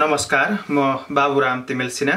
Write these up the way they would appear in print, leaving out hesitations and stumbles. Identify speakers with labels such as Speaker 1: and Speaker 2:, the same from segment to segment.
Speaker 1: नमस्कार, म बाबुराम तिमेल सिन्हा।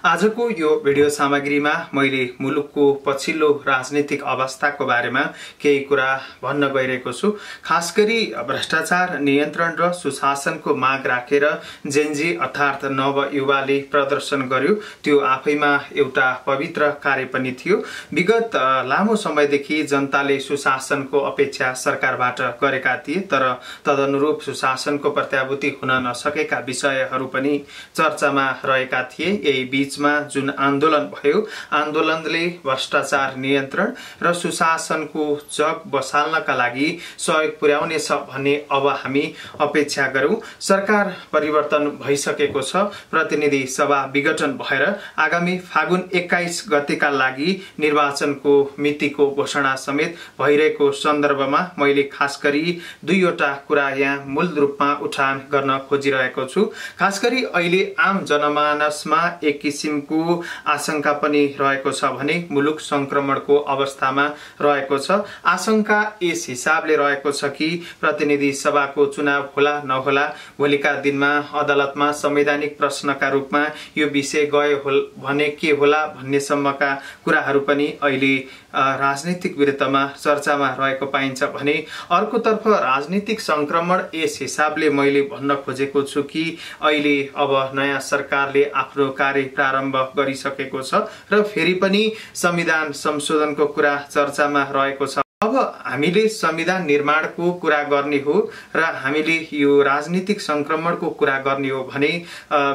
Speaker 1: आजको यो भिडियो सामग्रीमा मैले मुलुकको पछिल्लो राजनीतिक अवस्थाको बारेमा केही कुरा भन्न गइरहेको छु। खास गरी भ्रष्टाचार नियन्त्रण र सुशासनको माग राखेर जेनजी अर्थात् नवयुवाले प्रदर्शन गर्यो। त्यो आफैमा एउटा पवित्र कार्य पनि थियो। विगत लामो समयदेखि जनताले सुशासनको अपेक्षा सरकारबाट गरेका थिए, तर तदनुरूप सुशासनको प्रत्याभूति हुन नसकेका विषयहरू पनि चर्चामा रहेका थिए। यही बीचमा जुन आन्दोलन भयो, आन्दोलनले भ्रष्टाचार नियन्त्रण र सुशासनको जग बसाल्नका लागि सहयोग पुर्याउनेछ भन्ने अब हामी अपेक्षा गरौं। सरकार परिवर्तन भइसकेको छ। प्रतिनिधि सभा विघटन भएर आगामी फागुन 21 गतेका लागि निर्वाचनको मितिको घोषणा समेत भइरहेको सन्दर्भमा मैले खास गरी दुईवटा कुरा यहाँ मूल रूपमा उठान गर्न खोजिरहेको छु। खास गरी अहिले आम जनमानसमा एक किसिमको आशंका पनि रहेको छ भने मुलुक संक्रमणको अवस्थामा रहेको छ। आशंका यस हिसाबले रहेको छ कि प्रतिनिधि सभाको चुनाव होला नहोला, भोलिका दिनमा अदालतमा संवैधानिक प्रश्नका रूपमा यो विषय गयो भने के होला भन्ने सम्मका कुराहरू पनि अहिले राजनीतिक विरुद्धमा चर्चामा रहेको पाइन्छ भने अर्कोतर्फ राजनीतिक संक्रमण यस हिसाबले मैले भन्न खोजेको छु कि अहिले अब नयाँ सरकारले आफ्नो कार्य प्रारम्भ गरिसकेको छ र फेरि पनि संविधान संशोधनको कुरा चर्चामा रहेको छ। अब हामीले संविधान निर्माणको कुरा गर्ने हो र हामीले यो राजनीतिक संक्रमणको कुरा गर्ने हो भने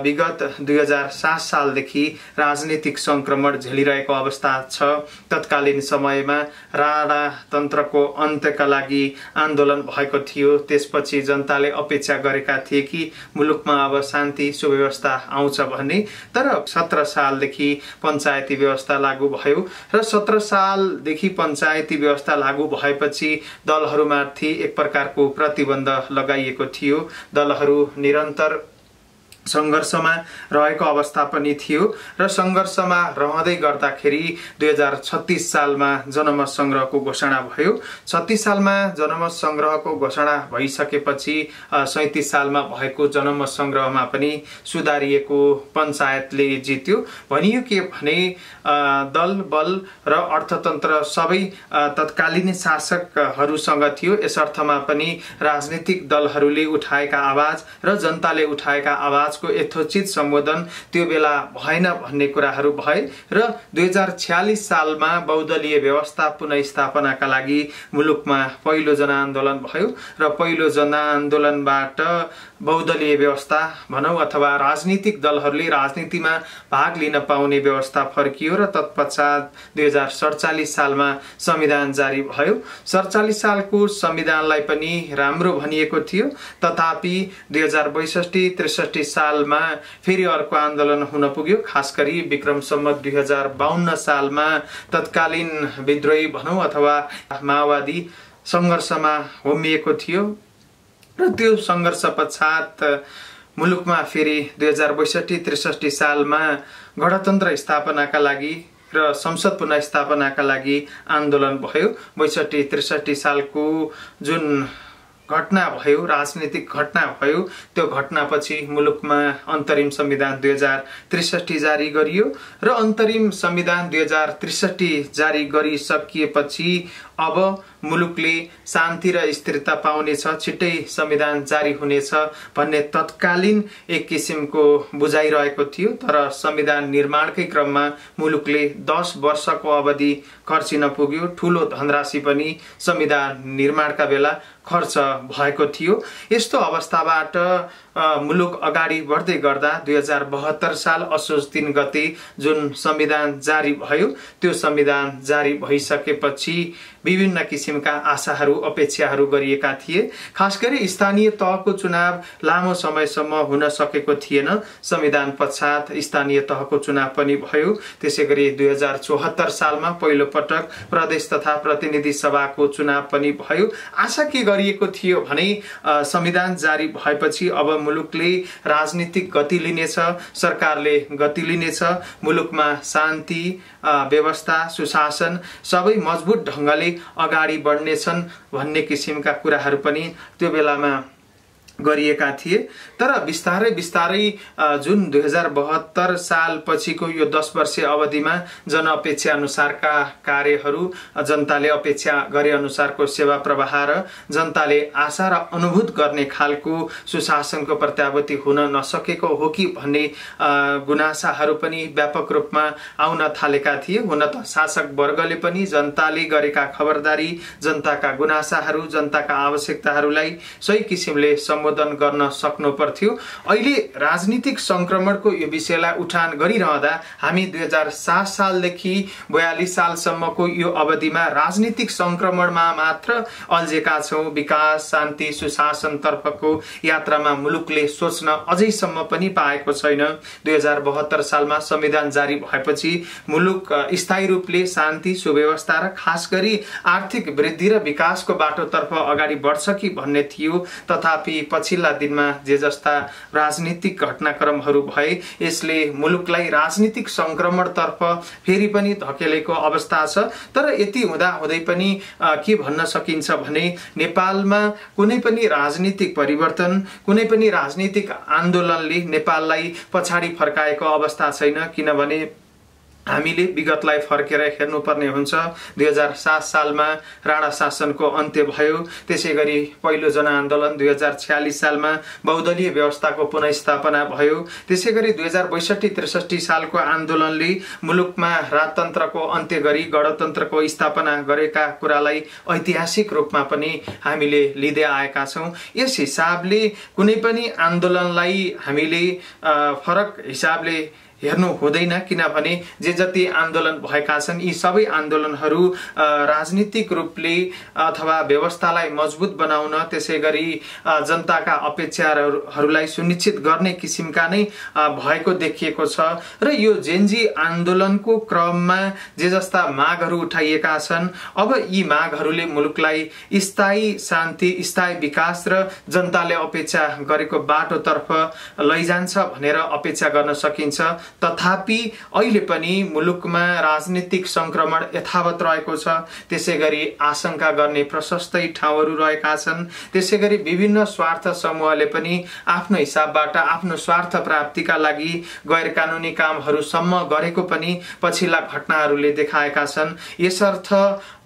Speaker 1: विगत 2007 सालदेखि राजनीतिक संक्रमण झेलिरहेको अवस्था छ। तत्कालीन समयमा राणातन्त्रको अन्त्यका लागि आन्दोलन भएको थियो। त्यसपछि जनताले अपेक्षा गरेका थिए कि मुलुकमा अब शान्ति सुव्यवस्था आउँछ भन्ने, तर 17 सालदेखि पञ्चायती व्यवस्था लागू भयो र 17 सालदेखि पञ्चायती व्यवस्था लागू भएपछि दलहरूमाथि एक प्रकारको प्रतिबन्ध लगाइएको थियो। दलहरू निरन्तर संघर्षमा रहेको अवस्था पनि थियो र संघर्षमा रहँदै गर्दाखेरि 2036 सालमा जनमत संग्रहको घोषणा भयो। 36 सालमा जनमत संग्रहको घोषणा भइसकेपछि 37 सालमा भएको जनमत संग्रहमा पनि सुधारिएको पञ्चायतले जित्यो। भनियो के भने दल बल र अर्थतन्त्र सबै तत्कालीन शासकहरूसँग थियो। यस अर्थमा पनि राजनीतिक दलहरूले उठाएका आवाज र जनताले उठाएका आवाज को यथोचित सम्बोधन त्यो बेला भएन भन्ने कुराहरू भए र 2046 सालमा बहुदलीय व्यवस्था पुनर्स्थापनाका लागि मुलुकमा पहिलो जनआन्दोलन भयो र पहिलो जनआन्दोलनबाट बहुदलीय व्यवस्था भनौं अथवा राजनीतिक दलहरूले राजनीतिमा भाग लिन पाउने व्यवस्था फर्कियो र तत्पश्चात 2047 सालमा संविधान जारी भयो। 47 सालको संविधानलाई पनि राम्रो भनिएको थियो, तथापि 2062-63 सालमा फेरि अर्को आन्दोलन हुन पुग्यो। खास गरी विक्रम सम्वत 2052 सालमा तत्कालीन विद्रोही भनौं अथवा माओवादी संघर्षमा होमिएको थियो र त्यो संघर्ष पश्चात मुलुकमा फेरि 2062-63 सालमा गणतन्त्र स्थापनाका लागि र संसद पुनर्स्थापनाका लागि आन्दोलन भयो। 62-63 सालको जुन घटना भयो, राजनीतिक घटना भयो, त्यो घटनापछि मुलुकमा अन्तरिम संविधान 2063 जारी गरियो र अन्तरिम संविधान 2063 जारी गरिसकिएपछि अब मुलुकले शान्ति र स्थिरता पाउनेछ, छिट्टै संविधान जारी हुनेछ भन्ने तत्कालीन एक किसिमको बुझाइरहेको थियो। तर संविधान निर्माणकै क्रममा मुलुकले 10 वर्षको अवधि खर्चिन पुग्यो। ठूलो धनराशि पनि संविधान निर्माणका बेला खर्च भएको थियो। यस्तो अवस्थाबाट मुलुक अगाडि बढ्दै गर्दा 2072 साल असोज 3 गते जुन संविधान जारी भयो, त्यो संविधान जारी भइसकेपछि विभिन्न किसिमका आशाहरू अपेक्षाहरू गरिएका थिए। खास गरी स्थानीय तहको चुनाव लामो समयसम्म हुन सकेको थिएन। संविधान पश्चात स्थानीय तहको चुनाव पनि भयो। त्यसैगरी 2074 सालमा पहिलो पटक प्रदेश तथा प्रतिनिधि सभाको चुनाव पनि भयो। आशा के गरिएको थियो भने संविधान जारी भएपछि अब मुलुकले राजनीतिक गति लिनेछ, सरकारले गति लिनेछ, मुलुकमा शान्ति व्यवस्था सुशासन सबै मजबुत ढंगले अगाडि बढ्नेछन् भन्ने किसिमका कुराहरू पनि त्यो बेलामा गरिएका थिए। तर बिस्तारै बिस्तारै जुन 2072 साल पछिको यो 10 वर्षीय अवधिमा जनअपेक्षा अनुसारका कार्यहरू, जनताले अपेक्षा गरे अनुसारको सेवा प्रवाह र जनताले आशा र अनुभूत गर्ने खालको सुशासनको प्रत्याभूति हुन नसकेको हो कि भन्ने गुनासाहरू पनि व्यापक रूपमा आउन थालेका थिए। हुन त शासक वर्गले पनि जनताले गरेका खबरदारी, जनताका गुनासाहरू, जनताका आवश्यकताहरूलाई सही किसिमले सम्बोधन गर्न सक्नु पर्थ्यो। अहिले राजनीतिक संक्रमणको यो विषयलाई उठान गरिरहँदा हामी 2007 सालदेखि 42 सालसम्मको यो अवधिमा राजनीतिक संक्रमणमा मात्र अल्झेका छौं। विकास, शान्ति, सुशासन तर्फको यात्रामा मुलुकले सोच्न अझैसम्म पनि पाएको छैन। 2072 सालमा संविधान जारी भएपछि मुलुक स्थायी रूपले शान्ति, सुव्यवस्था र खास गरी आर्थिक वृद्धि र विकासको बाटोतर्फ अगाडि बढ्छ कि भन्ने थियो। तथापि पछिल्ला दिनमा जे जस्ता राजनीतिक घटनाक्रमहरू भए यसले मुलुकलाई राजनीतिक संक्रमणतर्फ फेरि पनि धकेलेको अवस्था छ। तर यति हुँदा हुँदै पनि के भन्न सकिन्छ भने नेपालमा कुनै पनि राजनीतिक परिवर्तन, कुनै पनि राजनीतिक आन्दोलनले नेपाललाई पछाडि फर्काएको अवस्था छैन। किनभने हामीले विगतलाई फर्केर हेर्नुपर्ने हुन्छ। 2007 सालमा राणा शासनको अन्त्य भयो। त्यसैगरी पहिलो जनआन्दोलन 2046 सालमा बहुदलीय व्यवस्थाको पुनर्स्थापना भयो। त्यसैगरी 2062-63 सालको आन्दोलनले मुलुकमा राजतन्त्रको अन्त्य गरी गणतन्त्रको स्थापना गरेका कुरालाई ऐतिहासिक रूपमा पनि हामीले लिँदै आएका छौं। यस हिसाबले कुनै पनि आन्दोलनलाई हामीले फरक हिसाबले हेर्नु हुँदैन। किनभने जे जति आन्दोलन भएका छन् यी सबै आन्दोलनहरू राजनीतिक रूपले अथवा व्यवस्थालाई मजबुत बनाउन, त्यसैगरी जनताका अपेक्षाहरूलाई सुनिश्चित गर्ने किसिमका नै भएको देखिएको छ। र यो जेनजी आन्दोलनको क्रममा जे जस्ता मागहरू उठाइएका छन्, अब यी मागहरूले मुलुकलाई स्थायी शान्ति, स्थायी विकास र जनताले अपेक्षा गरेको बाटोतर्फ लैजान्छ भनेर अपेक्षा गर्न सकिन्छ। तथापि अहिले पनि मुलुकमा राजनीतिक संक्रमण यथावत रहेको छ। त्यसैगरी आशंका गर्ने प्रशस्तै ठाउँहरू रहेका छन्। त्यसैगरी विभिन्न स्वार्थ समूहले पनि आफ्नो हिसाबबाट आफ्नो स्वार्थ प्राप्तिका लागि गैर कानुनी कामहरूसम्म गरेको पनि पछिल्ला घटनाहरूले देखाएका छन्। यसर्थ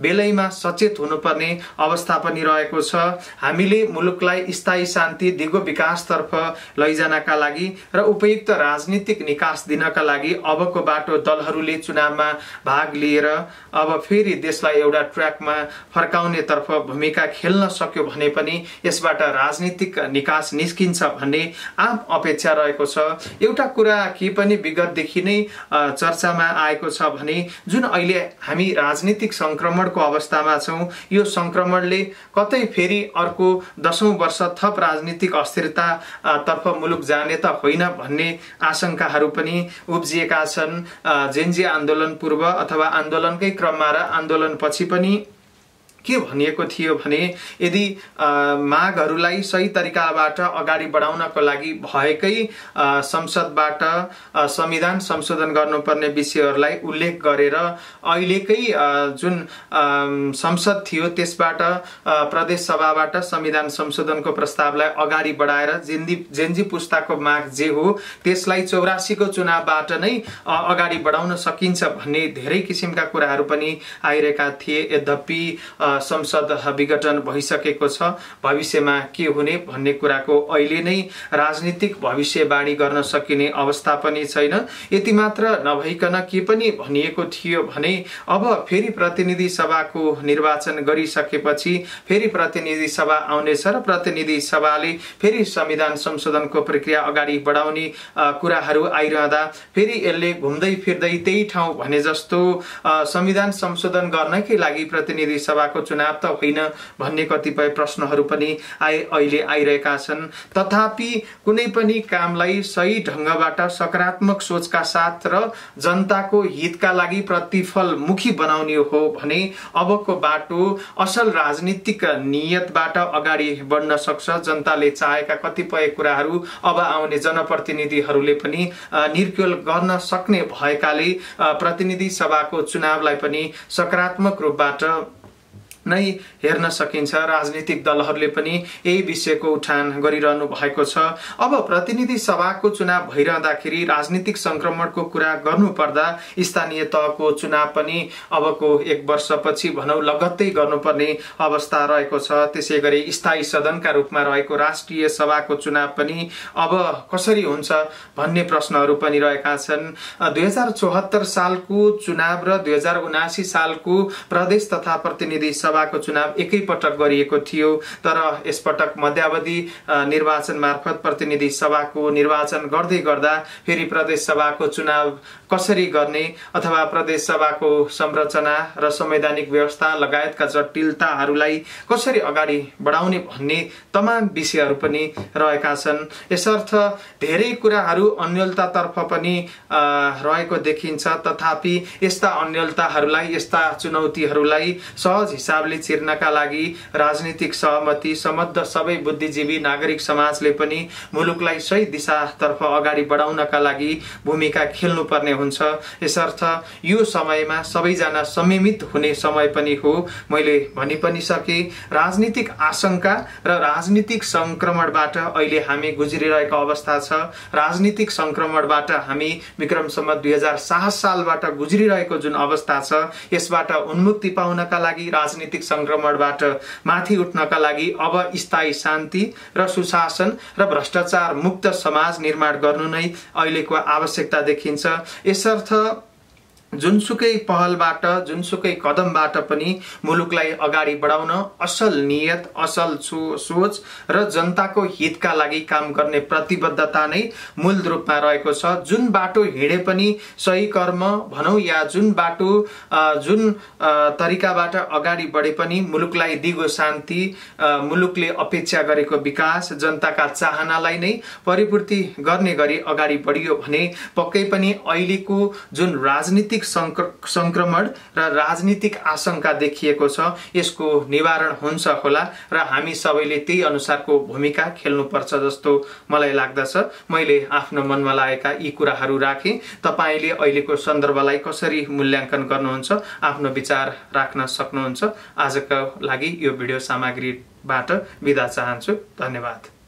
Speaker 1: बेलैमा सचेत हुनुपर्ने अवस्था पनि रहेको छ। हामीले मुलुकलाई स्थायी शान्ति, दिगो विकासतर्फ लैजानका लागि र उपयुक्त राजनीतिक निकास दिनका लागि अबको बाटो दलहरूले चुनावमा भाग लिएर अब फेरि देशलाई एउटा ट्र्याकमा फर्काउने तर्फ भूमिका खेल्न सक्यो भने पनि यसबाट राजनीतिक निकास निस्किन्छ भन्ने आम अपेक्षा रहेको छ। एउटा कुरा के पनि विगतदेखि नै चर्चामा आएको छ भने जुन अहिले हामी राजनीतिक संक्रमणको अवस्थामा छौं, यो संक्रमणले कतै फेरि अर्को 10औं वर्ष थप राजनीतिक अस्थिरता तर्फ मुलुक जाने त होइन भन्ने आशंकाहरू पनि उब्जिएका छन्। जेनजी आन्दोलन पूर्व अथवा आन्दोलनकै क्रममा र आन्दोलन पछि पनि के भनिएको थियो भने यदि मागहरूलाई सही तरिकाबाट अगाडि बढाउनको लागि भएकै संसदबाट संविधान संशोधन गर्नुपर्ने विषयहरूलाई उल्लेख गरेर अहिलेकै जुन संसद थियो त्यसबाट प्रदेश सभाबाट संविधान संशोधनको प्रस्तावलाई अगाडि बढाएर जेनजी पुस्ताको माग जे हो त्यसलाई 84 को चुनावबाट नै अगाडि बढाउन सकिन्छ भन्ने धेरै किसिमका कुराहरू पनि आइरहेका थिए। यद्यपि संसद विघटन भइसकेको छ। भविष्यमा के हुने भन्ने कुराको अहिले नै राजनीतिक भविष्यवाणी गर्न सकिने अवस्था पनि छैन। यति मात्र नभइकन के पनि भनिएको थियो भने अब फेरि प्रतिनिधि सभाको निर्वाचन गरिसकेपछि फेरि प्रतिनिधि सभा आउनेछ र प्रतिनिधि सभाले फेरि संविधान संशोधनको प्रक्रिया अगाडि बढाउने कुराहरू आइरहँदा फेरि यसले घुम्दै फिर्दै त्यही ठाउँ भने जस्तो संविधान संशोधन गर्नकै लागि प्रतिनिधि सभाको चुनाव त होइन भन्ने कतिपय प्रश्नहरू पनि अहिले आइरहेका छन्। तथापि कुनै पनि कामलाई सही ढंगबाट सकारात्मक सोचका साथ र जनताको हितका लागि प्रतिफलमुखी बनाउने हो भने अबको बाटो असल राजनीतिक नियतबाट अगाडि बढ्न सक्छ। जनताले चाहेका कतिपय कुराहरू अब आउने जनप्रतिनिधिहरूले पनि निर्क्युल गर्न सक्ने भएकाले प्रतिनिधि सभाको चुनावलाई पनि सकारात्मक रूपबाट नै हेर्न सकिन्छ। राजनीतिक दलहरूले पनि यही विषयको उठान गरिरहनु भएको छ। अब प्रतिनिधि सभाको चुनाव भइरहँदाखेरि राजनीतिक संक्रमणको कुरा गर्नुपर्दा स्थानीय तहको चुनाव पनि अबको 1 वर्षपछि भनौं लगत्तै गर्नुपर्ने अवस्था रहेको छ। त्यसैगरी स्थायी सदनका रूपमा रहेको राष्ट्रिय सभाको चुनाव पनि अब कसरी हुन्छ भन्ने प्रश्नहरू पनि रहेका छन्। 2074 सालको चुनाव र 2079 सालको प्रदेश तथा प्रतिनिधि सभाको चुनाव एकैपटक गरिएको थियो, तर यसपटक मध्यावधि निर्वाचन मार्फत प्रतिनिधि सभाको निर्वाचन गर्दै गर्दा फेरि प्रदेश सभाको चुनाव कसरी गर्ने अथवा प्रदेश सभाको संरचना र संवैधानिक व्यवस्था लगायतका जटिलताहरूलाई कसरी अगाडि बढाउने भन्ने तमाम विषयहरू पनि रहेका छन्। यसर्थ धेरै कुराहरू अन्यलतातर्फ पनि रहेको देखिन्छ। तथापि यस्ता अन्यलताहरूलाई, यस्ता चुनौतीहरूलाई सहज हिसाबले चिर्नका लागि राजनीतिक सहमति सम्बद्ध सबै बुद्धिजीवी नागरिक समाजले पनि मुलुकलाई सही दिशातर्फ अगाडि बढाउनका लागि भूमिका खेल्नुपर्ने हुन्छ। यसर्थ यो समयमा सबैजना संयमित हुने समय पनि हो। मैले भनि पनि सके, राजनीतिक आशंका र राजनीतिक संक्रमणबाट अहिले हामी गुज्रिरहेको अवस्था छ। राजनीतिक संक्रमणबाट हामी विक्रम सम्वत 2007 सालबाट गुज्रिरहेको जुन अवस्था छ, यसबाट उन्मुक्ति पाउनका लागि, राजनीतिक संक्रमणबाट माथि उठ्नका लागि अब स्थायी शान्ति र सुशासन र भ्रष्टाचार मुक्त समाज निर्माण गर्नु नै अहिलेको आवश्यकता देखिन्छ। यसर्थ जुनसुकै पहलबाट, जुनसुकै कदमबाट पनि मुलुकलाई अगाडि बढाउन असल नियत, असल सोच र जनताको हितका लागि काम गर्ने प्रतिबद्धता नै मूल रूपमा रहेको छ। जुन बाटो हिँडे पनि सही कर्म भनौं या जुन बाटो, जुन तरिकाबाट अगाडि बढे पनि मुलुकलाई दिगो शान्ति, मुलुकले अपेक्षा गरेको विकास, जनताका चाहनालाई नै परिपूर्ति गर्ने गरी अगाडि बढियो भने पक्कै पनि अहिलेको जुन राजनीतिक संक्रमण र राजनीतिक आशंका देखिएको छ, यसको निवारण हुन्छ होला र हामी सबैले त्यही अनुसारको भूमिका खेल्नुपर्छ जस्तो मलाई लाग्दछ। मैले आफ्नो मनमा लागेका यी कुराहरू राखे। तपाईले अहिलेको सन्दर्भलाई कसरी मूल्याङ्कन गर्नुहुन्छ, आफ्नो विचार राख्न सक्नुहुन्छ। आजको लागि यो भिडियो सामग्रीबाट बिदा चाहन्छु। धन्यवाद।